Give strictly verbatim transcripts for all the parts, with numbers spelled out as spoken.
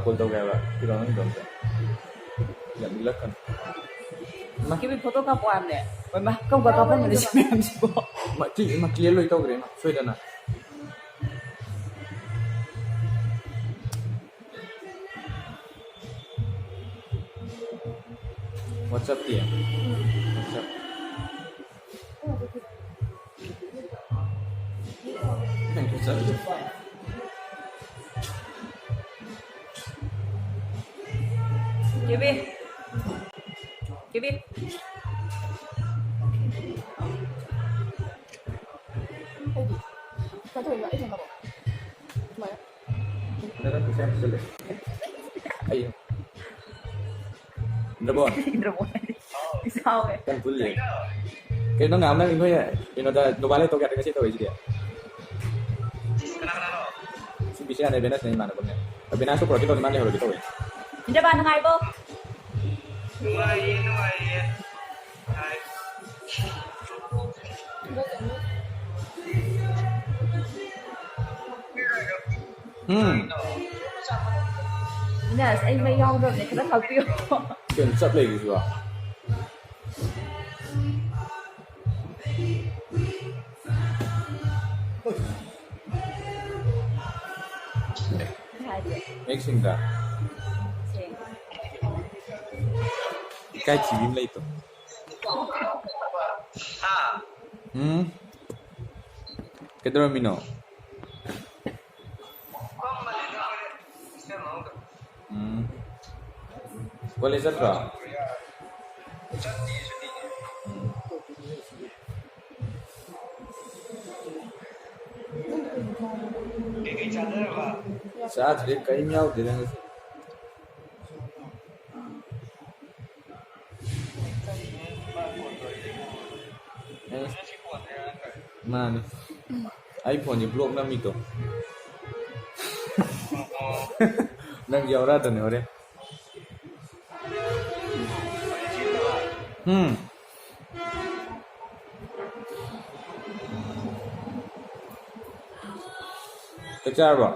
Call ꯇꯧꯒꯦ ꯍꯥꯏꯕ? ꯐꯤꯔꯣꯜ ꯑꯝꯇ ꯑꯝꯇ꯫ ꯌꯥꯝ ꯏꯜꯂꯛꯀꯅꯨ꯫ ꯏꯃꯥ꯫ ꯀꯤꯕꯤ ꯐꯣꯇꯣ ꯀꯥꯞꯄꯣ ꯍꯥꯏꯕꯅꯦ꯫ ꯍꯣꯏ, ꯃꯥ, ꯀꯧꯕ ꯀꯥꯞꯄꯝꯕꯅꯦ ꯁꯤ ꯃꯌꯥꯝꯁꯤꯕꯣ꯫ ꯃꯥ, ꯆꯤ, ꯏꯃꯥ, clear ꯂꯣꯏ ꯇꯧꯈ꯭ꯔꯦ, ꯏꯃꯥ, ꯁꯣꯏꯗꯅ꯫ WhatsApp T? WhatsApp꯫ ꯅꯪ WhatsApp꯫ ꯀꯦꯕꯤ꯫ ꯀꯦꯕꯤ꯫ ꯑꯩꯗꯤ ꯀꯩꯅꯣ ꯇꯧꯔꯤꯕ, ꯑꯩ ꯊꯝꯃꯕꯣ? ꯁꯨꯃꯥꯏꯅ꯫ ꯅꯪ ꯄꯩꯁꯥ ꯌꯥꯝ ꯆꯠꯂꯦ꯫ ꯑꯩ꯫ ꯏꯟꯗ꯭ꯔꯕꯣꯟ꯫ ꯏꯟꯗ꯭ꯔꯕꯣꯟ ꯍꯥꯏꯗꯤ ꯏꯁꯥꯎꯋꯦ꯫ ꯀꯟ ꯄꯨꯜꯂꯦ꯫ ꯀꯩꯅꯣ ꯅꯪ ꯅꯍꯥꯟ ꯅꯪ ꯅꯣꯏ ꯀꯩꯅꯣꯗ ꯗꯨꯕꯥꯏ ꯂꯩ ꯇꯧꯒꯦ ꯍꯥꯏꯔꯒ ꯉꯁꯤ ꯇꯧꯔꯛꯏꯁꯤꯗꯤ? ꯁꯤ ꯕꯤꯁꯤꯌꯥꯅꯦ, ꯕꯦꯅꯁꯅꯦ ꯏꯃꯥꯟꯅꯕꯅꯦ꯫ ꯕꯦꯅꯁꯇꯣ ꯄꯨꯔꯛꯀꯦ ꯇꯧꯅꯤ, ꯃꯥ ꯂꯩꯍꯧꯔꯒꯦ ꯇꯧꯋꯦ꯫ ꯏꯟꯗ꯭ꯔꯕ ꯅꯨꯡꯉꯥꯏꯕꯣ? ꯅꯨꯡꯉꯥꯏꯌꯦ, ꯅꯨꯡꯉꯥꯏꯌꯦ꯫ ꯎꯝ꯫ ꯅꯁ, ꯑꯩ ꯃꯩ ꯌꯥꯎꯗ꯭ꯔꯕꯅꯦ, ꯈꯤꯇꯪ ꯈꯥꯛꯄꯤꯌꯣ꯫ ꯀꯩꯅꯣ ꯆꯞ ꯂꯩꯔꯤꯁꯤꯕꯣ? ꯍꯥꯏꯗꯤ꯫ ꯃꯌꯦꯛ ꯁꯦꯡꯗ꯭ꯔꯥ? ꯁꯦꯡ꯫ ꯏꯀꯥꯏ ꯊꯤꯕꯤ ꯑꯃ ꯂꯩꯇ꯭ꯔꯣ? ꯎꯝ? ꯀꯩꯗꯧꯔꯝꯃꯤꯅꯣ? ꯎꯝ. ꯀꯣꯂꯦꯖ ꯆꯠꯇ꯭ꯔꯣ? ꯎꯝ. ꯆꯥꯗ꯭ꯔꯤ, ꯀꯔꯤꯝ ꯌꯥꯎꯗꯦꯗ ꯉꯁꯤ꯫ ꯑꯦ, ꯃꯥꯅꯤ꯫ ꯑꯩ ꯐꯣꯟꯁꯦ ꯕ꯭ꯂꯣꯛ ꯅꯝꯃꯤꯗꯣ꯫ ꯅꯪ ꯌꯥꯎꯔꯛꯑꯗꯅꯦ ꯍꯣꯔꯦꯟ꯫ ꯎꯝ꯫ ꯆꯥꯛ ꯆꯥꯔꯕꯣ?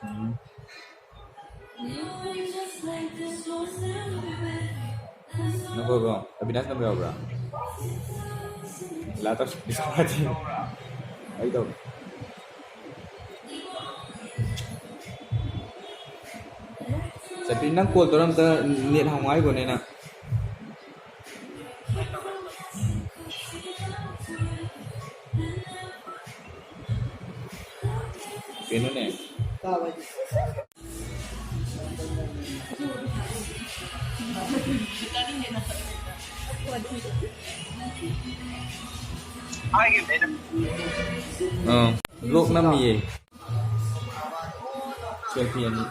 ꯎꯝ꯫ ꯅꯈꯣꯏꯕ꯭ꯔꯣ? ꯑꯕꯤꯅꯥꯁ ꯅꯝꯕꯔ ꯌꯥꯎꯕ꯭ꯔꯥ? ꯂꯥ ꯇꯧꯁꯤ, ꯄꯩꯁꯥ ꯄꯥꯏꯗꯦ꯫ ꯑꯩ ꯇꯧꯒꯦ꯫ ꯆꯠꯄꯤ, ꯅꯪ ꯀꯣꯜ ꯇꯧꯔ ꯑꯝꯇ ꯅꯦꯠ ꯍꯥꯡꯉꯨ ꯍꯥꯏꯈꯣꯅꯦ ꯅꯪ꯫ ꯀꯩꯅꯣꯅꯦ? ꯑꯥ, ꯕ꯭ꯂꯣꯛ ꯅꯝꯃꯤꯌꯦ꯫ ꯁꯦꯜꯐꯤ ꯑꯅꯤ꯫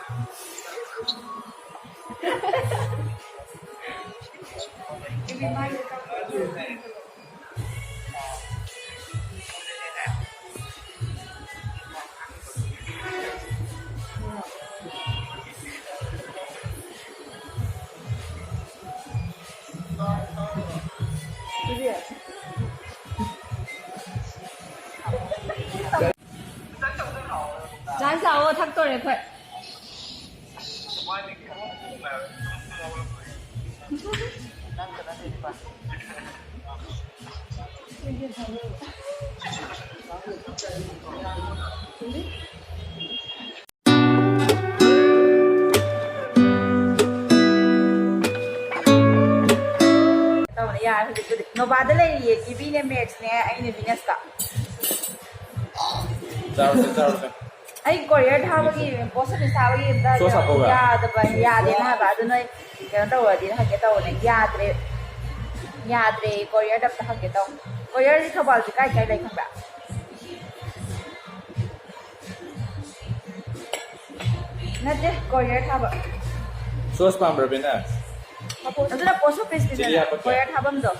ꯆꯥꯟꯁ ꯂꯥꯛꯑꯣ, ꯊꯛꯇꯣꯔꯦ ꯑꯩꯈꯣꯏ꯫ ꯇꯧꯕꯅꯦ, ꯌꯥꯔꯦ ꯍꯧꯖꯤꯛꯄꯨꯗꯤ꯫ ꯅꯣꯕꯥꯗ ꯂꯩꯔꯤꯌꯦ, ꯀꯤꯕꯤꯅꯦ ꯃꯦꯠꯁꯅꯦ, ꯑꯩꯅ ꯕꯤꯅꯦꯁꯀ꯫ ꯆꯥꯔꯨꯁꯦ, ꯆꯥꯔꯨꯁꯦ꯫ ꯑꯩ ꯀꯣꯔꯤꯌꯔ ꯊꯥꯕꯒꯤ, ꯄꯣꯁ ꯑꯣꯐꯤꯁ ꯊꯥꯕꯒꯤ ꯑꯝꯇ ꯁꯣꯁ ꯍꯥꯞꯄꯧꯔꯥ? ꯌꯥꯗꯕ, ꯌꯥꯗꯦꯅ ꯍꯥꯏꯕ꯫ ꯑꯗꯨ ꯅꯣꯏ ꯀꯩꯅꯣ ꯇꯧꯔꯗꯤ ꯍꯪꯒꯦ ꯇꯧꯕꯅꯦ꯫ ꯌꯥꯗ꯭ꯔꯦ, ꯌꯥꯗ꯭ꯔꯦ, ꯀꯣꯔꯤꯌꯔꯗ ꯑꯝꯇ ꯍꯪꯒꯦ ꯇꯧꯕ꯫ ꯀꯣꯔꯤꯌꯔꯁꯤ ꯊꯧꯕꯥꯜꯁꯤ ꯀꯥꯏ ꯀꯥꯏ ꯂꯩ ꯈꯪꯕ꯭ꯔꯥ? ꯅꯠꯇꯦ, ꯀꯣꯔꯤꯌꯔ ꯊꯥꯕ꯫ ꯁꯣꯁ ꯄꯥꯝꯕ꯭ꯔꯥ, ꯕꯤꯅꯥ? ꯑꯗꯨꯅ ꯄꯣꯁ ꯆꯤꯂꯤ ꯑꯣꯐꯤꯁꯀꯤꯗꯅ ꯍꯥꯞꯄꯛꯀꯦ꯫ ꯀꯣꯔꯤꯌꯔ ꯊꯥꯐꯝꯗꯣ꯫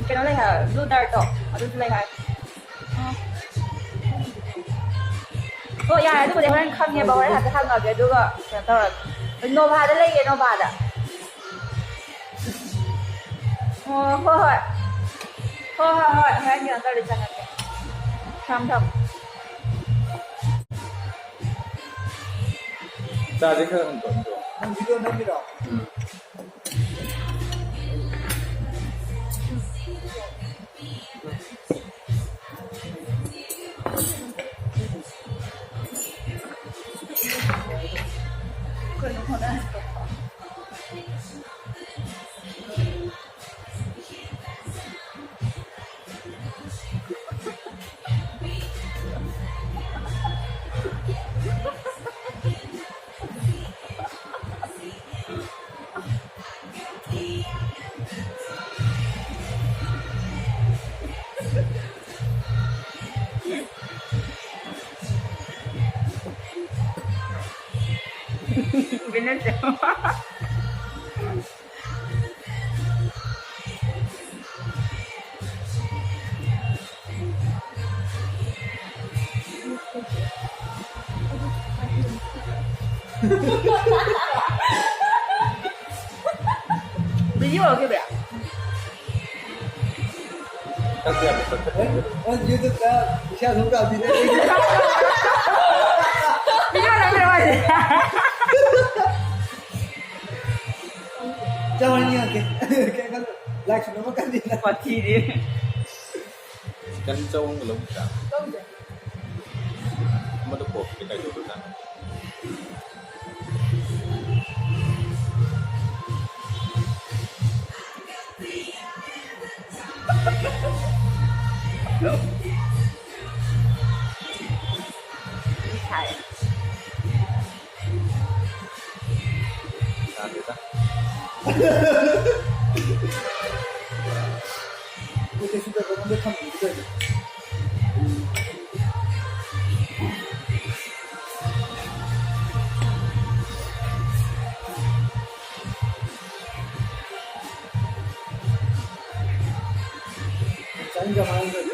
ꯀꯩꯅꯣ ꯂꯩ ꯍꯥꯏ, ꯕ꯭ꯂꯨ ꯗꯥꯔꯠꯇꯣ ꯑꯗꯨꯁꯨ ꯂꯩ ꯍꯥꯏ꯫ ꯍꯣꯏ, ꯌꯥꯔꯦ, ꯑꯗꯨꯕꯨꯗꯤ ꯍꯣꯔꯦꯟ ꯈꯪꯉꯦꯕ, ꯍꯣꯔꯦꯟ ꯍꯥꯏꯐꯦꯠ ꯍꯪꯉꯒꯦ, ꯑꯗꯨꯒ ꯀꯩꯅꯣ ꯇꯧꯔꯒꯦ꯫ ꯅꯣꯚꯥꯗ ꯂꯩꯌꯦ, ꯅꯣꯚꯥꯗ꯫ ꯑꯣ, ꯍꯣꯏ, ꯍꯣꯏ꯫ ꯍꯣꯏ, ꯍꯣꯏ, ꯍꯣꯏ, ꯍꯣꯔꯦꯟ ꯀꯩꯅꯣ ꯇꯧꯔꯗꯤ ꯆꯪꯉꯛꯀꯦ꯫ ꯊꯝ, ꯊꯝ꯫ ꯆꯥꯁꯦ ꯈꯔ ꯍꯟꯗꯣꯛ, ꯍꯟꯗꯣꯛ꯫ ꯅꯪ ꯚꯤꯗꯤꯑꯣ ꯅꯝꯃꯤꯔꯣ? ꯎꯝ꯫ ꯚꯤꯗꯤꯑꯣ ꯑꯣꯏꯈꯤꯕ꯭ꯔꯥ? ꯀꯛꯄ ꯌꯥꯕ ꯀꯛꯊꯠꯄ꯫ ꯍꯣꯏ, ꯍꯣꯏ, YouTube-ꯇ ꯏꯁꯥ ꯁꯨꯝ ꯀꯥꯕꯤꯅꯦ꯫ ꯚꯤꯗꯤꯑꯣ ꯅꯝꯃꯤꯔꯣ ꯍꯥꯏꯁꯦ? ꯆꯥꯎꯅ ꯌꯦꯡꯉꯛꯀꯦ꯫ ꯀꯩꯝ ꯈꯜꯂꯨ꯫ Like ꯁꯨ ꯅꯝꯃꯛꯀꯅꯤ꯫ ꯋꯥꯊꯤꯗꯤ꯫ ꯆꯤꯛꯀꯟ ꯆꯧ ꯑꯃꯒ ꯂꯧꯈꯤꯗ꯭ꯔꯥ? ꯂꯧꯗꯦ꯫ ꯑꯃꯗꯣ ꯄꯣꯛꯀꯦ ꯀꯩꯗꯧꯔꯖꯥꯠꯅꯣ? ꯌꯥꯗꯦꯗ꯫ ꯆꯥꯅꯤꯡꯗꯕ ꯍꯥꯏꯔꯒꯗꯤ꯫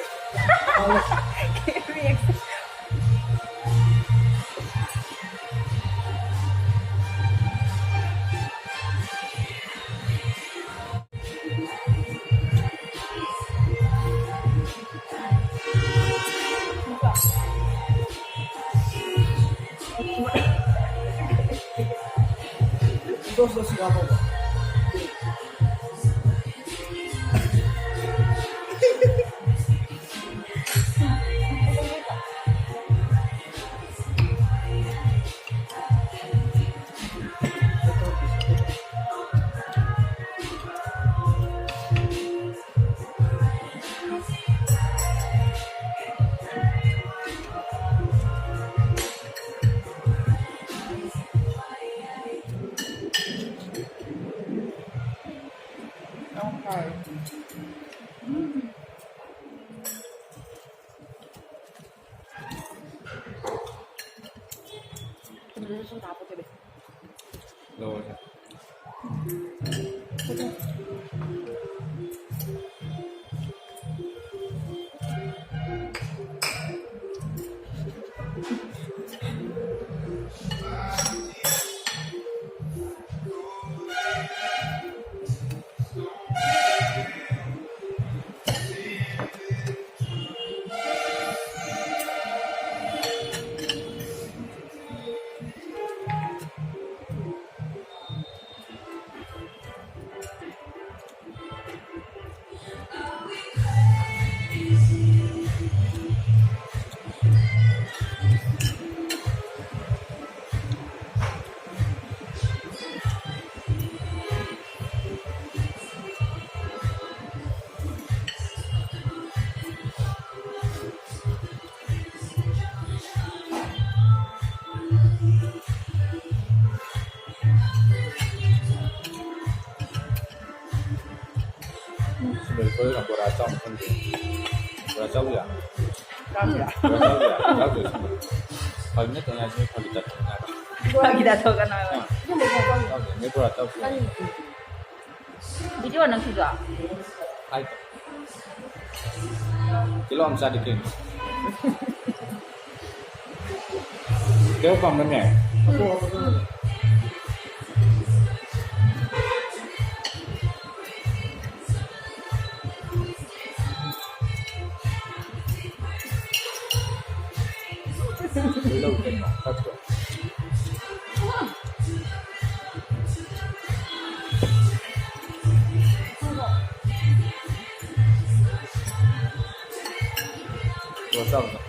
Dos, dos, y vamos. ꯂꯧꯔꯁꯦ꯫ ꯁꯤꯗ ꯕꯣꯔꯥ ꯆꯥꯎ ꯈꯪꯗꯦ꯫ ꯕꯣꯔꯥ ꯆꯥꯎ ꯌꯥ꯫ ꯆꯥꯕ ꯌꯥ꯫ ꯕꯣꯔꯥ ꯆꯥꯎ ꯌꯥ꯫ ꯆꯥꯎꯗꯣꯏ ꯁꯤꯡꯗꯣ꯫ ꯐꯥꯒꯤ ꯅꯠꯇꯦ ꯍꯥꯏꯁꯦ, ꯐꯥꯒꯤ ꯇꯥꯊꯣꯛꯑꯣ ꯍꯥꯏꯕ꯫ ꯐꯥꯒꯤ ꯇꯥꯊꯣꯛꯀꯅꯣ ꯍꯥꯏꯕ꯫ ꯑꯥ꯫ ꯆꯥꯎꯗꯦ꯫ ꯅꯣꯏ ꯕꯣꯔꯥ ꯆꯥꯎꯁꯤ ꯍꯥꯏꯕ꯫ ꯚꯤꯗꯤꯑꯣ ꯅꯝꯁꯤꯗꯣ꯫ ꯍꯥꯏ꯫ ꯀꯤꯂꯣ ꯑꯃ ꯆꯥꯗꯤ ꯀꯩꯅꯣ? ꯀꯩꯅꯣ ꯄꯥꯝꯕꯅꯦ꯫ ꯂꯧ ꯀꯩꯅꯣ? ꯆꯠꯈ꯭ꯔꯣ꯫ ꯆꯥꯎꯅ꯫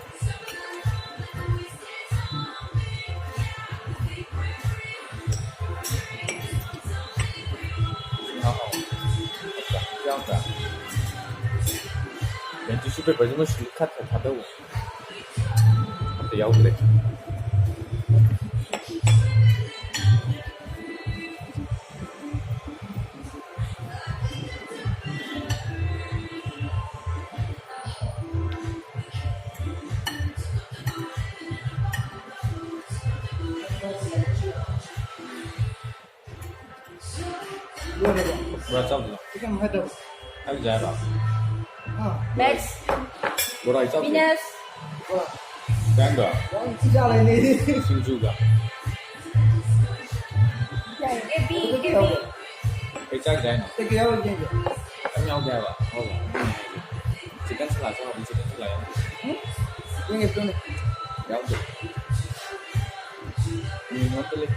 ꯌꯥꯎꯗ꯭ꯔꯥ? ꯇꯤꯁꯨ ꯄꯦꯄꯔꯁꯤꯃ ꯁꯤꯜ ꯈꯔ ꯈꯔ ꯊꯥꯗꯧ꯫ ꯑꯝꯇ ꯌꯥꯎꯗ꯭ꯔꯦ꯫ ꯂꯣꯏꯔꯕꯣ? ꯕꯣꯔꯥ ꯆꯥꯎꯗꯣꯏꯅꯣ? ꯀꯩꯝ ꯍꯥꯏꯗꯕ꯫ ꯑꯩ ꯌꯥꯏꯔꯣ? ꯑꯥ꯫ Next. ꯕꯣꯔꯥ ꯑꯩ ꯆꯥꯎꯗꯣꯏꯅꯣ? Venus. ꯕꯣꯔꯥ꯫ ꯆꯥꯡꯗꯣ? ꯌꯥꯝ ꯊꯤ ꯆꯥ ꯂꯩꯅꯦ꯫ ꯁꯤꯡꯖꯨꯒ꯫ ꯌꯥꯏ, ꯀꯦꯕꯤ, ꯀꯦꯕꯤ꯫ ꯀꯩ ꯆꯥꯈꯤꯗꯥꯏꯅꯣ? ꯀꯩꯀꯩ ꯌꯥꯎꯔꯤꯒꯦ ꯌꯦꯡꯒꯦ꯫ ꯀꯩꯝ ꯌꯥꯎꯗꯦ ꯍꯥꯏꯕ꯫ ꯍꯣꯏ꯫ Chicken salad ꯆꯥꯎ ꯍꯥꯏꯕꯅꯤ, chicken salad ꯌꯥꯎꯗꯦ꯫ ꯎꯝ? ꯌꯦꯡꯒꯦ, ꯄꯤꯔꯝꯃꯦ꯫ ꯌꯥꯎꯗꯦ꯫ ꯃꯤꯅꯨ ꯑꯝꯇ ꯂꯩꯇꯦ꯫